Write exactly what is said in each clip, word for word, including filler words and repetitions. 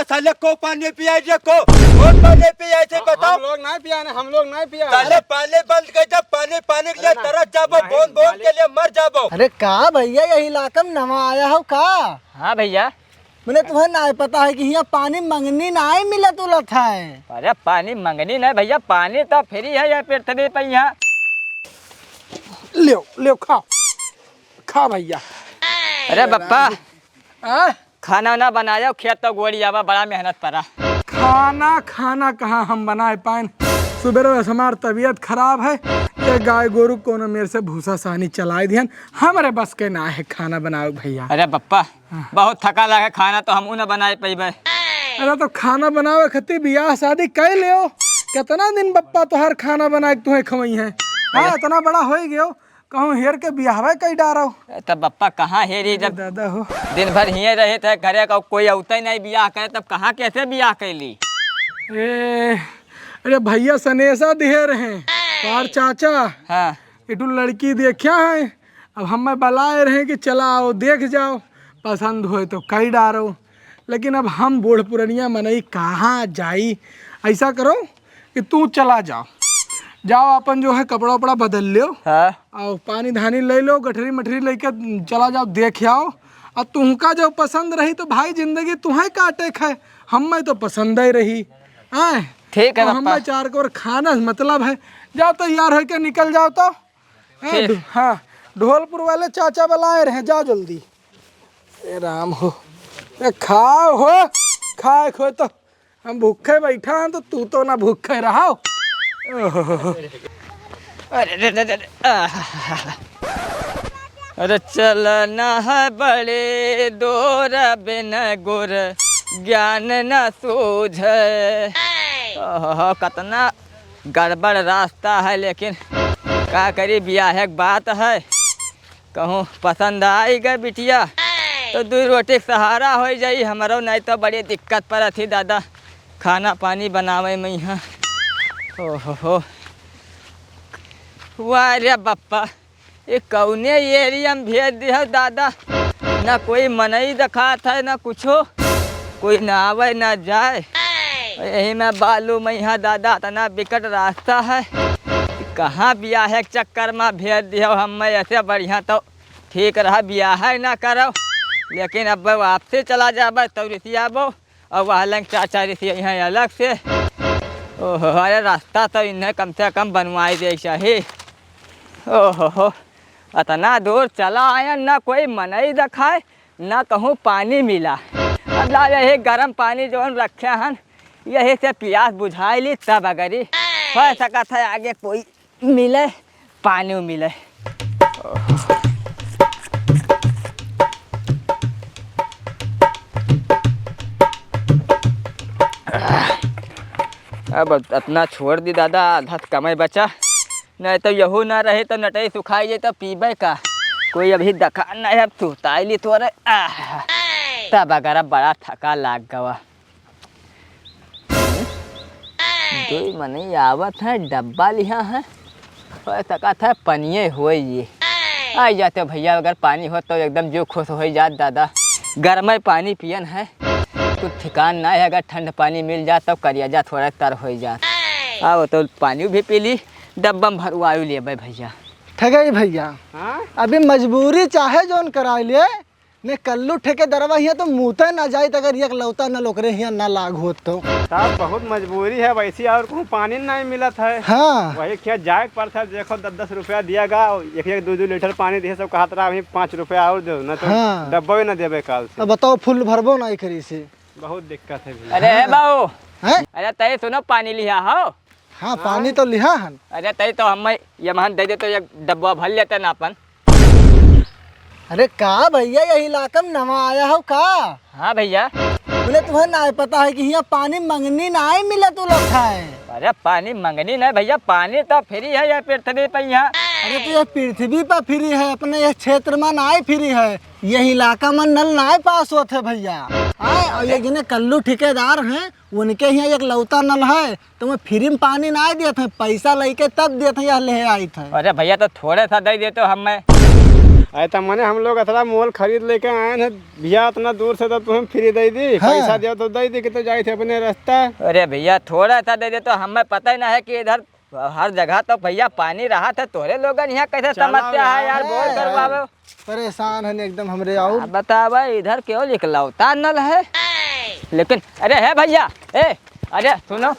साले को पानी पियाई रे को, कौन पानी पियाई थे हम, बताओ? हम लोग नहीं पियाने, हम लोग नहीं पिया। साले पानी बंद कर दे, पानी, पानी के लिए अरे ना, तरस जाबो, नहीं, बोन, बोन मालिक। के लिए मर जाबो। अरे का भैया, यही इलाका में नवा आया हो का? हाँ भैया। मने तुम्हें ना पता है कि हियाँ पानी मंगनी ना मिलत उलत है। अरे पानी मंगनी नहीं भैया, पानी तो फ्री है ये पृथ्वी पे यहाँ। ल्यो, ल्यो, खाओ, खा भैया। अरे बप्पा, आ? खाना ना बनायो, खेत तो गोड़ी आवा, बड़ा मेहनत पड़ा। खाना, खाना कहाँ हम बनाए पाएन? सुबेरे से हमार तबीयत खराब है, ये गाय गोरु कोनो मेर से भूसा सानी चलाए दिहन, हमरे बस के ना है खाना बनावे भैया। अरे बप्पा, हाँ। बहुत थका लगे, खाना तो हमहू ना बनाए पइबे। अरे तो खाना बनावे खातिर बियाह शादी कर लियो, कितना दिन बप्पा तोहार खाना बनाए के तुहें खवई है? हाँ, अरे। इतना बड़ा हो गयो, कहूँ हेर के बियाहवा कई डारो। ए, तब बप्पा कहाँ हेरी, अरे जब दादा हो। दिन भर हिये रहे थे घरे का, कोई अउते नहीं बियाह करे, तब कहाँ कैसे बियाह कैली? ए, अरे भैया सनेसा दिहे रहे, तार चाचा। हाँ। इटू लड़की देखा है, अब हमें बलाए रहे कि चला आओ देख जाओ, पसंद होए तो कई डारो, लेकिन अब हम बूढ़ पुरनिया मनई कहाँ जाई? ऐसा करो, कि तू चला जाओ, जाओ अपन जो है कपड़ा उपड़ा बदल लियो। हाँ। और पानी धानी ले लो, गठरी मठरी लेके चला जाओ, देख आओ। और तुमका जो पसंद रही तो भाई जिंदगी तुम्हें काटे खाए, हमें तो पसंद ही रही। हाँ। ठीक है तो पप्पा। हमें चार कोर खाना से मतलब है। जाओ तैयार होके निकल जाओ तो। हाँ, ठीक। ढो-, हाँ, ढोलपुर वाले चाचा बुलाए रहे, जाओ जल्दी। ए राम हो, ए खाओ हो, खाए खो तो हम भूखे बैठा हैं, तो तू तो ना भूखे रहो। ओहो। अरे, रे, रे, रे, रे, आह। अरे चलना है बड़े दूर बिन गुर ज्ञान न सूझे। ओहो, कतना गड़बड़ रास्ता है, लेकिन का करी, बियाहे के बात है। कहूँ पसंद आई गए बिटिया, तो दुई रोटी के सहारा हो जाई हमरो, नहीं तो बड़ी दिक्कत पड़त ही दादा, खाना पानी बनावे में यहाँ। ओहो हो, वाह रे बप्पा, ये कौने एरिया में भेज दिहो दादा, ना कोई मनई देखात है, ना कुछो। कोई ना आवे ना जाए। यही में बालू में यहाँ दादा इतना बिकट रास्ता है। कहाँ बियाहे के चक्कर में भेज दिहो हमें, ऐसे बढ़िया तो ठीक रहा बियाहे ना करो, लेकिन अब वापसी चला जाबे तो रिसियाबो और वह लंग चाचा रिसिया यहाँ अलग से। ओहो, अरे रास्ता तो इन्हें कम से कम बनवाई दे चाही। ओहो हो, इतना दूर चला आया, ना कोई मनई देखाए, ना कहूँ पानी मिला। अब ला यही गरम पानी जौन रखे हन, यही से पियास बुझाई ली तब अगरी। हो सकत है आगे कोई मिले, पानी मिले। अब इतना छोड़ दी दादा, आधा से कमे बचा। नहीं तो यहू ना रहे तो नटई सुखाई जाए तो पीबे का। कोई अभी दकान नहीं है, अब सुताई ली तोरे। आह, तब अगर अब बड़ा थका लाग गवा। दुई मनई आवत है, डब्बा लिहा है। हो सकत है पनिये होई ये। आ जाते भैया, अगर पानी हो तो एकदम जो खुश हो जात दादा। गरमे पानी पियन है, कुछ ठिकान ना है, अगर ठंड पानी मिल जात तो करिया जा थोड़ा तर हो जात। आओ तो पानी भी पी ली, डब्बा में भरवायु लेबे भैया। ठगई भैया, हाँ? अभी मजबूरी चाहे जौन कराई ले, ने कल्लू ठेकेदारवा हियाँ तो मुँहते ना जाइत अगर एक लौता नल ओकरे हियाँ ना लाग होत तो। साहब, बहुत मजबूरी है, वैसे और कहूँ पानी नहीं मिलत है। हाँ। वही खेत जाए के पड़ता है, देखो दस दस रुपया दिया गा, एक एक दो दो लीटर पानी दिए, सब कहत रहा वही पाँच रुपया और दो, ना तो हाँ। डब्बा भी ना देबे काल से। अब बताओ, फुल भरबो ना करी से। बहुत दिक्कत है भैया। अरे हाँ। बाबू, हैं? अरे तय सुनो, पानी लिहा हो। हाँ, पानी तो लिहा हन। अरे तई तो हम यमहन दे देते, एक डब्बा भर लेते ना अपन। अरे का भैया, यही इलाका में नवा आया हो का? हाँ भैया। बोले तुम्हें ना पता है कि यहाँ पानी मंगनी ना मिलत उलत है। अरे पानी मंगनी नहीं भैया, पानी तो फ्री है ये पृथ्वी पे यहाँ। अरे तो ये पृथ्वी पर फ्री है, अपने ये क्षेत्र में ना फ्री है, ये इलाका में नल ना पास होत है भैया। हाँ, और ये जिन्हें कल्लू ठेकेदार हैं, उनके हियाँ एक लौता नल है, तो मैं फ्री में पानी ना देत है, पैसा लेके तब देत है, यह ले आइत है। अरे भैया, तो थोड़े सा दे देते हो हमें। अरे त मने हम लोग अतरा मोल खरीद लेके आए हैं भैया, अतना दूर से तो तुम्हें free दे दी, हाँ। पैसा दियो तो दे दी कि तो जाए थे अपने रास्ता। अरे भैया, थोड़ा सा दे दे तो हमें पता ही ना है कि इधर हर जगह तो भैया पानी रहा था, तोरे लोगन यहाँ कैसे चला समस्या है यार, यार, बोल यार। करवावे। परेशान है एकदम हमरे और। आ, बतावा, इधर केवल इकलौता नल है, लेकिन अरे है भैया, ए, अरे सुनो,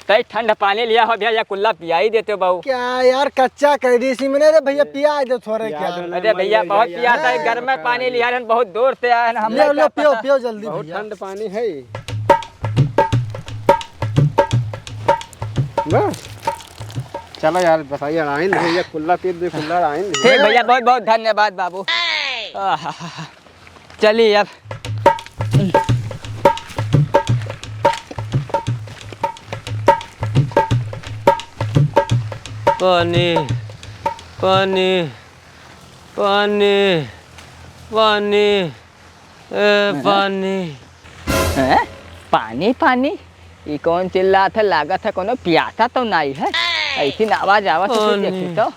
तई ठंड पानी लिया हो भैया, या कुल्ला पियाई देते बाबू। क्या यार, कच्चा कह दी इसी मैंने। अरे भैया, पिया दे थोड़े यार, क्या। अरे भैया, बहुत पिया था, गर्म पानी लिया रहन, बहुत दूर से आए हैं हम। लो, लो, पियो, पियो जल्दी बहुत भैया। ठंड पानी है। बस। चलो यार, बताइए, आइन भैया, कुल्ला पी दे, कुल्ला आइन भैया। ठीक भैया, बहुत बहुत धन्यवाद बाबू। आहा, चलिए अब। पानी, पानी, पानी, पानी। ए, हैं? पानी। हैं? पानी, पानी? ई कौन चिल्लात है? लागत है कोनो प्यासा तो नाई है। ऐसी न आवाज आवत है, पानी। देखी तो।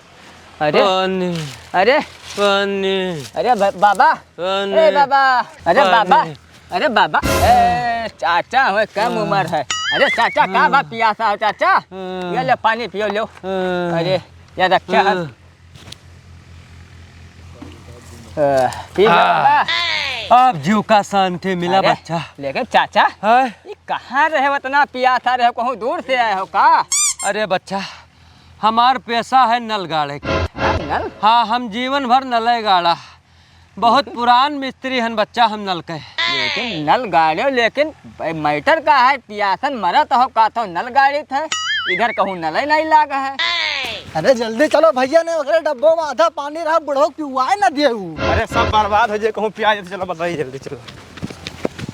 अरे। पानी। अरे। पानी। अरे ब-, बाबा। पानी। ए बाबा। अरे पानी। बाबा। अरे बाबा। ए, चाचा हो, कम हाँ। उम्र है। अरे चाचा, का हाँ। बा प्यासा हो चाचा? हाँ। ये ले पानी पियो, लो। हाँ। अरे, ये रखा है। हाँ। अ, पी लो आह, बा। अब जीव का शांति मिला अरे, बच्चा। लेकिन चाचा, हाँ? ये कहाँ रहे, उतना पियासा रहे, कहूँ दूर से आए हो का? अरे बच्चा, हमार पेशा है नल गाड़े के। हाँ, नल? हाँ, हम जीवन भर नले गाड़ा। बहुत पुरान मिस्त्री हन बच्चा हम नल के। लेकिन नल गाड़े, लेकिन matter का है, पियासन मरत हो का तो नल गाड़ित है, इधर कहूँ नले नहीं लाग है। अरे जल्दी चलो भैया, ने ओकरे डब्बो में आधा पानी रहा, बुढ़ऊ पिवाए न देऊ। अरे सब बर्बाद हो जाए, कहूँ पिया जाए, चलो बताइए जल्दी चलो।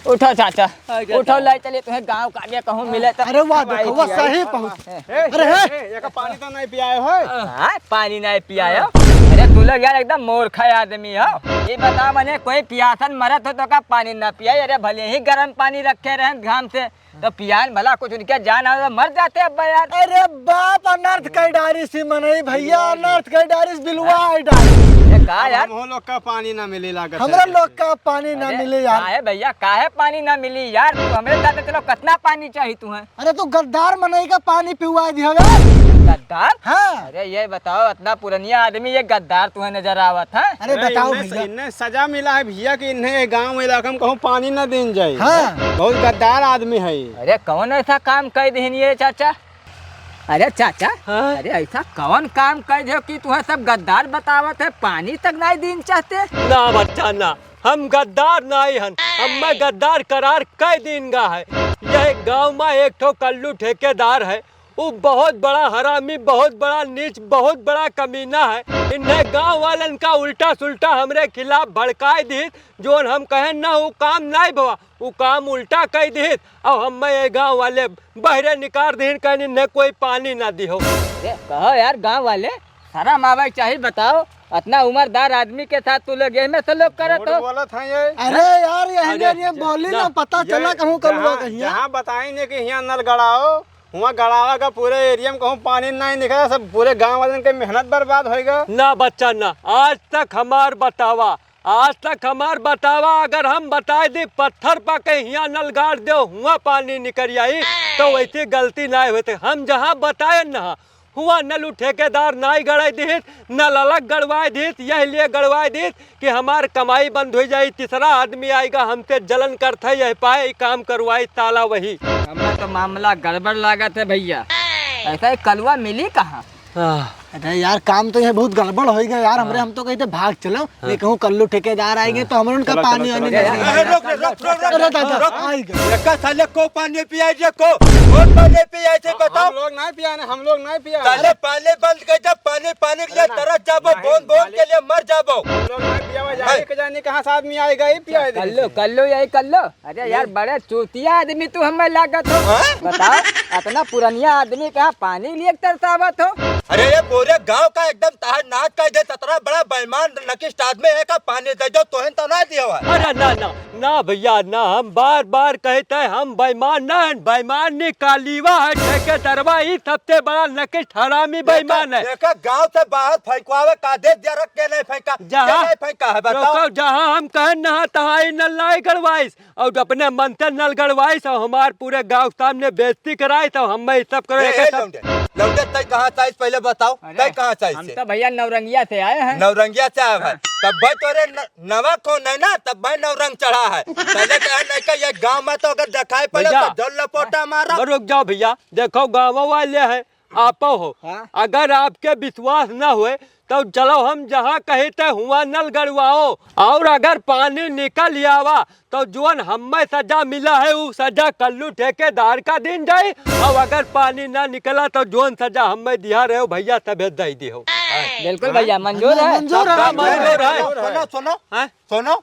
उठो चाचा, आ गया उठो, चाचा। ले चलिए तुम्हें गाँव का आगे कहूँ मिले तो अरे वाह, पिवाई देखो, वो पिवाई। सही पहुँच। ए, अरे ए, हे। ए, एका पानी तो नहीं पियाए हो। हाँ, पानी नहीं पियाए हो। अरे तू लोग यार एकदम मूर्ख आदमी हो। ये बता मने कोई पियासन मरत हो तो का पानी ना पियाए? अरे भले ही गरम पानी रखे रहन घाम से, तो पियान भला कुछ उनके जान आवे तो मर जाते अब्बा यार। अरे बाप, अनर्थ कई डारिस ही मनई भैया, अनर्थ कई डारिस, बिलवा आई डारिस। ये का यार? हम लोग का पानी ना मिले लागत हमरा है। लोग का पानी ना अरे मिले यार। काहे भैया, काहे पानी ना मिली यार? तू हमरे साथ चलो, कितना पानी चाहिए तुम्हें? अरे तू गद्दार मनई का पानी पिवाए दिया बे। गद्दार? हाँ। अरे ये बताओ, इतना पुरनिया आदमी, ये गद्दार तुम्हें नजर आवत है? अरे अरे बताओ इन्हें, भैया। इन्हें सजा मिला है भैया कि इन्हें ये गाँव इलाका में कहूँ पानी ना देन जाए। हाँ। बहुत गद्दार आदमी है ये। अरे कौन ऐसा काम कह दिहिन ये चाचा? अरे चाचा, हाँ? अरे ऐसा कौन काम कह दियो कि तुम्हें सब गद्दार बतावत है, पानी तक नहीं दीन चाहते? ना बच्चा ना, हम गद्दार नाई हन, हमें गद्दार करार कई दिन गा है। यह गांव में एक ठो कल्लू ठेकेदार है, वो बहुत बड़ा हरामी, बहुत बड़ा नीच, बहुत बड़ा कमीना है। इन्हें गांव वालन का उल्टा सुल्टा हमरे खिलाफ भड़काए दीत, जोन हम कहें ना वो काम नाई भवा, वो काम उल्टा कई दीत। अब हमें ये गांव वाले बहरे निकाल दीन, कहें इन्हें कोई पानी ना दिहो। अरे कहो यार गांव वाले, शर्म आवे के चाही, बताओ, इतना उम्रदार आदमी के साथ तू लोग यही में से लोग करत झूठ हो। बोलत हैं ये। अरे यार, ये अरे, ये ज-, बोली ना, जा, पता ये चला कहूँ कलुआ जहाँ, कहिया। जहाँ बताई ने कि हियाँ नल गड़ाओ, हुआँ गड़ावा का पूरे area में कहूँ पानी नहीं निकला, सब पूरे गाँव वालन के मेहनत बर्बाद होइगा। ना बच्चा ना, आज तक हमार बतावा, आज तक हमार बतावा, अगर हम बताए दी पत्थर पा के हियाँ नल गाड़ देव, हुआँ पानी निकल आई, तो वैसी गलती नाई होते। हम जहाँ बताए ना, हुआँ नल उ ठेकेदार नाई गड़ाई दिहित, नल अलग गड़वाए दिहित, यह लिए गड़वाए दिहित कि हमार कमाई बंद होइ जाई, तीसरा आदमी आइगा, हमसे जलन करत है, यह पाए ई काम करवाई, साला वही। हमें तो मामला गड़बड़ लागत है भैया, ऐसा ही कलुआ मिली कहाँ? हाँ। अरे यार, काम तो ये बहुत गड़बड़ होइगा यार, हमरे, हाँ। हम तो कहित है भाग चलो, हाँ। ये कहूँ कल्लू ठेकेदार आइगे, हाँ। तो हमरे उनका चलो, पानी चलो, वानी चलो, नहीं चलो। देंगे। अरे, रुक, रुक, रुक, रुक, रुक, अरे दादा, रुक, रुक। आइगे। एका साले को पानी पियाई जे को, कौन पानी पियाई थे हम, बताओ? हम लोग नहीं पियाने, हम लोग नहीं पिया। साले पानी बंद कर दे, पानी, पानी के लिए अरे ना, तरस जाबो, नहीं, बोन, बोन नहीं। के लिए मर जाबो। हम लोग नहीं पियावा, जाने के जाने कहाँ से आदमी आइगा, ये पियाई दे। कल्लू, कल्लू, यही कल्लू। अरे यार, नहीं। बड़े चूतिया आदमी तू हमें लागत हो। हाँ? बताओ, इतना पुरनिया आदमी कहाँ पानी लिए तरसावत हो? अरे ये पूरे गांव का एकदम तहस नहस कर दे, ततरा बड़ा बेईमान नकिस्ट आदमी है का, पानी दे दो, तोहन तो ना दियो है। अरे ना, ना, ना भैया, ना, हम बार बार कहते हैं, हम बेईमान ना है, बेईमान निकालीवा है, ठेकेदारवा, ई सबसे बड़ा नकिस्ट हरामी बेईमान है। देखा, गांव से बाहर फेंकवावे का दे, जरा के नहीं फेंका, जहाँ के नहीं फेंका है, बताओ। रुको, जहाँ हम कहें ना, तहाँ ई नल नाई गड़वाइस, और अपने मन से नल गड़वाइस, और हमार पूरे गांव सामने बेइज्जती कराइस, और हमें ई सब करे ए, के ए, सब लौंडे, लौंडे, तै कहाँ से आइस, पहले बताओ, अरे, तै कहाँ से आइस हम से? तो भैया नौरंगिया से आए हैं। नौरंगिया से आए हैं। हाँ। तब भाई तोरे न-, नवा कौन है ना, तब भाई नौरंग चढ़ा है। पहले कहा नहीं का ये गांव में तो अगर दिखाई पड़े हाँ। तो जल लपोटा मारा। रुक जाओ भैया, देखो गाँव वाले हैं, आपो हो। हाँ। अगर आपके विश्वास न होए, तो चलो हम जहाँ कहे थे हुआ नल गड़वाओ, और अगर पानी निकल आवा, तो जोन हमें सजा मिला है, उ सजा कल्लू ठेकेदार का दिन जाई, और अगर पानी ना निकला, तो जोन सजा हमें दिया रहे हो भैया, तबे दे दियो। बिल्कुल भैया, मंजूर है। मंजूर है। सबका मंजूर है। सुनो, सुनो, हैं? सुनो,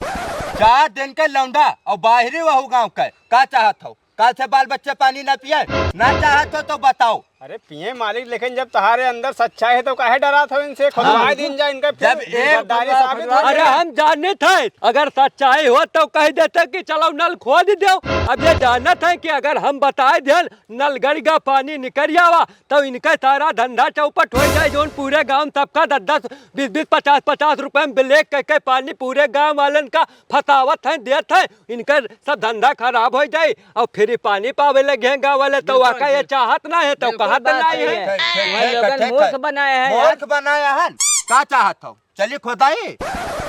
चार दिन के लौंडा और बाहरी वहू गाँव के, का चाहत हो? काल से बाल बच्चे पानी ना पिए, ना चाहत हो तो बताओ। अरे पिए मालिक, लेकिन जब तहारे अंदर सच्चाई है तो काहे डरात हो इनसे? खुदवाए हाँ। दिन जा इनका, फिर जब एक गद्दारी साबित हो अरे जाए। हम जानत है, अगर सच्चाई हो तो कह देते कि चलो नल खोद दो। अब ये जानत है कि अगर हम बताए देन नल गड़िया पानी निकल आवा तो इनका सारा धंधा चौपट हो जाए, जोन पूरे गांव सबका दस दस, बीस बीस, पचास पचास रुपए में ब्लैक करके पानी पूरे गांव वालन का फसावत हैं, देत हैं, इनकर सब धंधा खराब हो जाए। और फिर पानी पावे लगे हैं गाँव वाले, तो बिल्कुल, आका ये बिल्कुल। चाहत ना है, तो बिल्कुल कहत बात नहीं सही है। है। ठीक, ठीक, वही ठीक, लोगन ठीक मूर्ख है। बनाए हैं यार। मूर्ख बनाए हैं, का चाहत हो? चलिए खोदाई।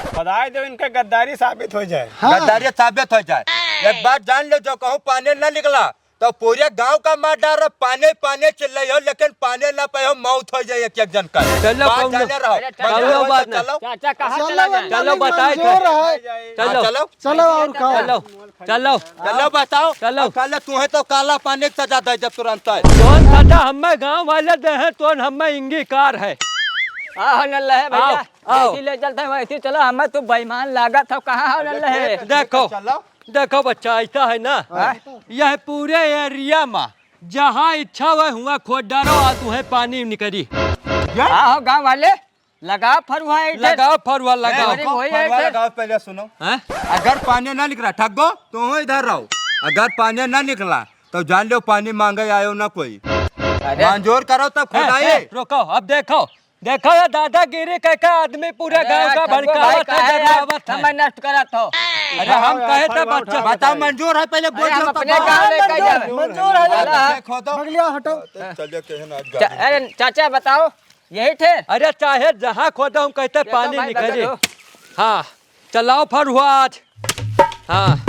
खोदाई दो, इनका गद्दारी साबित हो जाए। हाँ। गद्दारी साबित हो जाए। एक बात जान लो, जो कहूँ पानी ना निकला, तो पूरे गांव का मार डार, पानी पानी चिल्लाई हो, लेकिन पानी ना पाए हो, मौत हो जाए एक एक जन का। चलो, बात कौनो जाने रहो। अरे, चलो, मंजूर हो बात तो ना। चलो। चाचा, कहाँ चलो, चला जाए? चलो, बताए मंजूर थे। है। चलो। हाँ, चलो। चलो और खाओ। चलो, चलो। चलो, बताओ। चलो। अब काले तू है तो काला पानी के सजा दे जब तुरंत आए। कौन सजा हमें गांव वाले दे हैं, तो हमें इंगीकार है। आहो, नल्ला है भैया। आओ, आओ। ऐसी ले चलते हैं, वैसी चलो, हमें तू बेईमान लागत हो, कहाँ हो, नल्ला है? देखो, चलो। देखो बच्चा, ऐसा है ना, हाँ। यह पूरे एरिया में जहाँ इच्छा हो हुआ खोद डारो, आज उहे पानी निकली। का हो गाँव वाले, लगाओ फरुहा एक ठे। लगाओ फरुहा, ए, लगाओ। अरे वही फरुहा है। लगाओ, पहले सुनो। हैं? अगर पानी ना निकला, ठग्गो, तुम इधर रहो। अगर पानी ना निकला, तो जान लो पानी मांगे आयो ना कोई। अरे। मंजूर करो तब ए, खोदाई। ए, रुको, अब देखो, देखो ये दादागिरी कह के आदमी पूरे अरे गांव यार, का ठग्गो भड़कावत भाई, है, काहे यार? डरवावत है। समय नष्ट करत हो। अरे हम कहे तो बच्चा। बताओ, मंजूर है, पहले बोल अरे हम दो तो अपने बात। गाँव लेके जा। मंजूर है, अरे, खोदो। बगलिया हटो। चलिए, कहे ना, चा-, अरे चाचा बताओ, यही ठे? अरे चाहे जहाँ खोदो, हम कहते देखो पानी भाई, निकले। बगल हो। हाँ, चलाओ फरुहा आज। हाँ।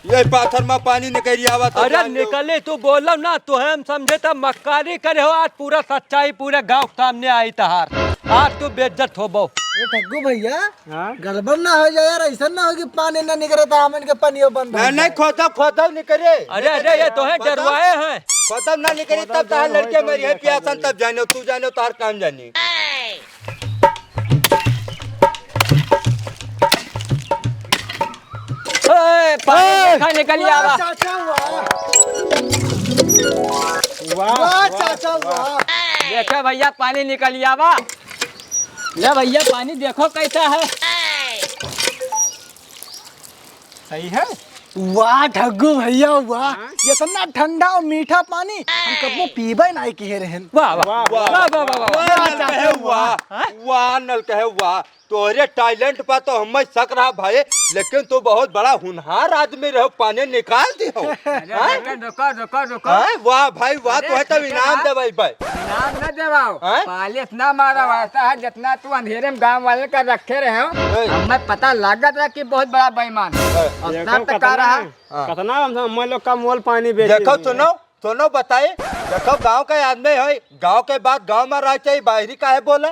ये पाथर में पानी निकल आवा तो अरे जान लो। निकले, तू बोलो ना, तो हम समझे तो मक्कारी करे हो। आज पूरा सच्चाई पूरे गांव के सामने आई तहार। आज तू बेइज्जत होबो। ए ठग्गू भैया, हाँ? गड़बड़ ना हो जाए यार, ऐसा ना हो कि पानी ना निकले तो हमन के पानियो बंद हो नहीं, नहीं, जाए। खोदो, खोदो निकले। अरे, अरे, ये तो है, खोदो। डरवाए हैं। खोदो ना निकले, तब तहार लड़के मरी है प्यासन, तब जानो, तू जानो, तहार काम जानी। ए, पानी ए! देखा निकल आवा। चाचा, वाह। वाह, वाह, चाचा, वाह। वाह। देखा भैया, पानी निकल आवा। ले भैया, पानी देखो कैसा है। सही है? वाह ठग्गू भैया, वाह। हाँ? इतना ठंडा और मीठा पानी हम कबो पीबे नहीं किहे रहन। वाह, वाह। वाह, वाह। वाह, वाह, वाह, वाह। वाह, वाह, नल कहे वाह। हाँ? वाह, नल कहे वाह। तोहरे talent पर तो हमें शक रहा भाई, लेकिन तू बहुत बड़ा होनहार आदमी रहो, पानी निकाल दिहो। अरे, हाँ? रुको, रुको, रुको, रुको। हाँ? वाह भाई, वाह, अरे, तोहे तब ठीक है इनाम ना। दे भाई, भाई। इनाम ना देवाओ। हाँ? पालिश ना मारा, वैसा है जितना तू अंधेरे में गांव वाले का रखे रहे हो। ए। हमें पता लागत रहा कि बहुत बड़ा बेईमान। ए। और देखो, शर्त का कितना, रहा? हाँ। कितना हम, हम लोग का मोल पानी बेच देखो, दिए। सुनो, सुनो बताई, देखो गांव के आदमी है, गांव के बात गांव में रह चाहिए, बाहरी काहे बोले?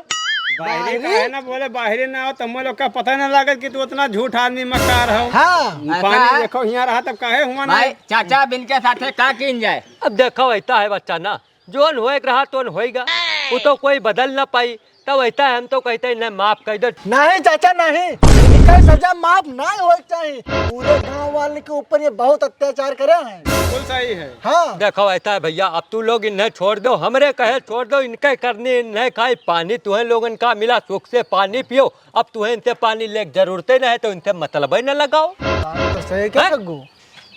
बाहरी बाहरी? काहे ना बोले, बाहरी ना हो तो हम लोग का पता ना लागत कि तू इतना झूठ आदमी मक्कार हो। हाँ। पानी ऐसा है। देखो हियाँ रहा तब काहे हुआ ना? भाई, चाचा बिन के साथे का कीन जाए? अब देखो ऐसा है बच्चा ना, जोन होए के रहा तोन होएगा। वो तो कोई बदल ना पाई। तब ऐसा है, हम तो कहते हैं, इन्हें माफ कर दो। नहीं चाचा, नहीं, इनका सजा माफ ना होए के चाहिए। पूरे गांव वाले के ऊपर ये बहुत अत्याचार करे हैं। बिल्कुल सही है। हाँ। देखो, ऐसा है भैया, अब तू लोग इन्हें छोड़ दो, हमरे कहे छोड़ दो, इनके करनी इन्हें खाई। पानी तुम्हें लोगन का मिला, सुख से पानी पियो। अब तुम्हें इनसे पानी लेके जरूरत ही नहीं है, तो इनसे मतलब ही न लगाओ। बात तो सही है, हैं? ठग्गू?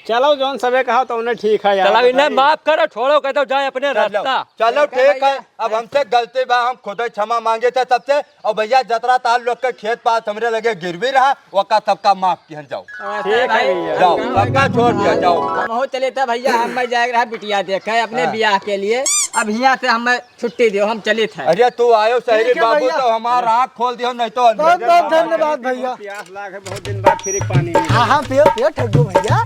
चलो, जौन सबे कहा तो उन्हें ठीक है यार, चलो, इन्हें बताइए। माफ करो, छोड़ो, कह दो, जाए अपने चलो, रास्ता। चलो, ठीक है ठीक है, भैया। अब हमसे गलती बा, हम खुद ही क्षमा मांगे थे सबसे। और भैया, जतरा तार लोग के खेत पास हमरे लगे गिरवी रहा, ओका सबका माफ किहन जाओ। ठीक है भैया। जाओ, सबका छोड़ दिया, जाओ। हम हो चले थे भैया, हम मैं जाए रहा बिटिया देखे अपने हाँ। ब्याह के लिए। अब हियाँ से हम छुट्टी दियो, हम चलित है। अरे तू आयो शहरी ठीक है बाबू भैया। तो हमार आँख खोल दियो, नहीं तो बहुत, बहुत धन्यवाद भैया। प्यास लाग है, बहुत दिन बाद फिर एक पानी मिला। हाँ, हाँ, पियो, पियो, ठग्गू भैया।